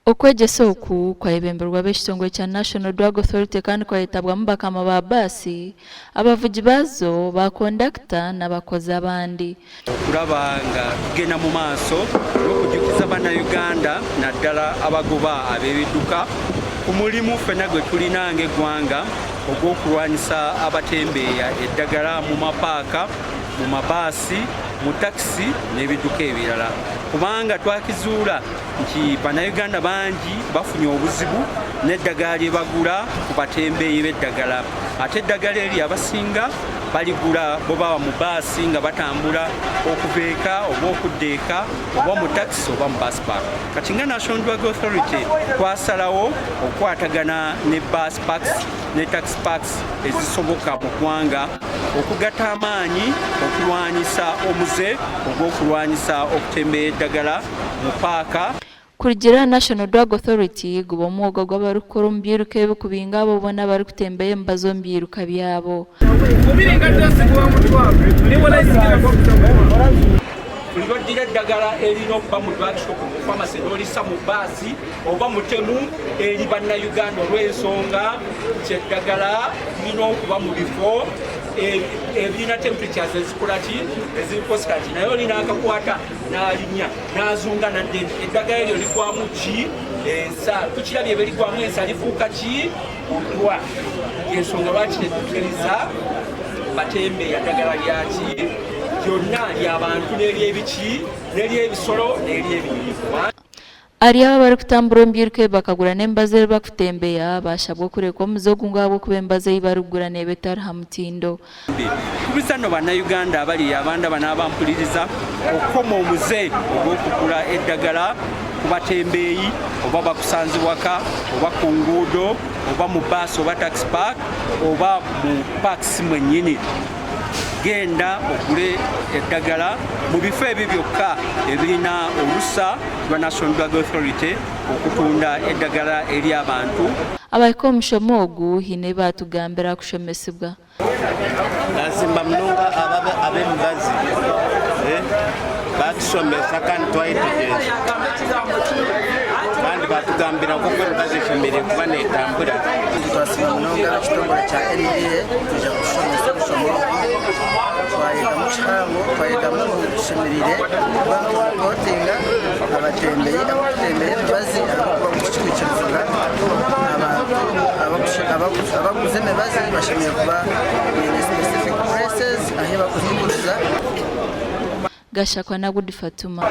Okwegyesa oku kwayebemberwa ab'ekitongore kya National Drug Authority kandi kwayetabwamu bakama ba baasi, abavugi baazo, ba kondakita n'abakozi abandi. Okuraba nga tugenda mu maaso n'okujukiza bannayuganda naddala abagoba ab'ebidduka ku mulimu ffena gwe tulina ng'eggwanga ogw'okulwanyisa abatembeeya eddagala mu mapaaka, mu mabaasi, mu takisi n'ebidduka ebirala kubanga twakizuula nti bannayuganda bangi bafunye obuzibu n'eddagala lye bagula ku batembeeyi b'eddagala ate eddagala eryo abasinga baligula bwe baba mu baasi nga batambula okuva eka oba okudda eka oba mu takisi oba mu bus park. Kati nga National Drug Authority twasalawo okukwatagana ne bus parks ne taxi parks ezisoboka mu ggwanga okugatta amaanyi okulwanyisa omuze ogw'okulwanyisa okutembeeya eddagala mu paaka. Kurugiirira aha National Drug Authority, guba omwoga gw'abarikukora omu byiruka ebi kubinga abo boona abarikutembeya emibazi omu byiruka byabo. Buli lw'oddira eddagala erina okuba mu drug shop mu pharmacy n'olissa mu bbaasi oba mutemu eri bannayuganda olw'ensonga nti eddagala lirina okuba mu bifo ebirina temperatures ezikola ki eziri constant naye oli n'akakwata n'alinnya n'azunga nadda eddagala eryo ligwamu ki ensa tukirabye ebe ligwamu ensa lifuuka ki butwa yensonga lwaki tetukkiriza batembeeya ddagala lyaki lyonna lyabantu n'eryebiki n'eryebisolo n'eryebinyonyi. Ahari abo abarikutambura omu byiruka ebi bakagura n'emibazi eri bakutembeya, baashabwa okureka omuze ogu ngu ahabw'okuba emibazi ei barikugura neeba etari ha mutindo. Nkubiza no bannayuganda abali eyo abandaba n'abampuliriza okukoma omuze ogw'okugula eddagala ku batembeeyi oba bakusanze waka oba ku nguudo oba mu bbaasi oba taxi park oba mu parks mwennyini. Genda ogule eddagala mu bifo ebyo byokka ebirina olusa lwa National Drug Authority okutunda eddagala eri abantu. Abahika omu mushomo ogu haine ebi baatugambira aha kushomesibwa. Nazimba munonga ab'emibazi batushomesa kandi twayetegyereza kandi batugambira nk'oku emibazi eshemereire kuba netambura. Twasiima munonga ab'ekitongore kya NBA kwija kutushomesa omushomo ogu. Twayegamu kihango, twayegamu ngu tushemereire kuba nituripotinga abatembeyi abarikutembeya emibazi ahabw'okuba ngu tikikwikirizibwa. Abantu abarikuguza emibazi bashemereire kuba baine specific places ahu barikugiguriza. Gashakwa na Gudi Fatuma.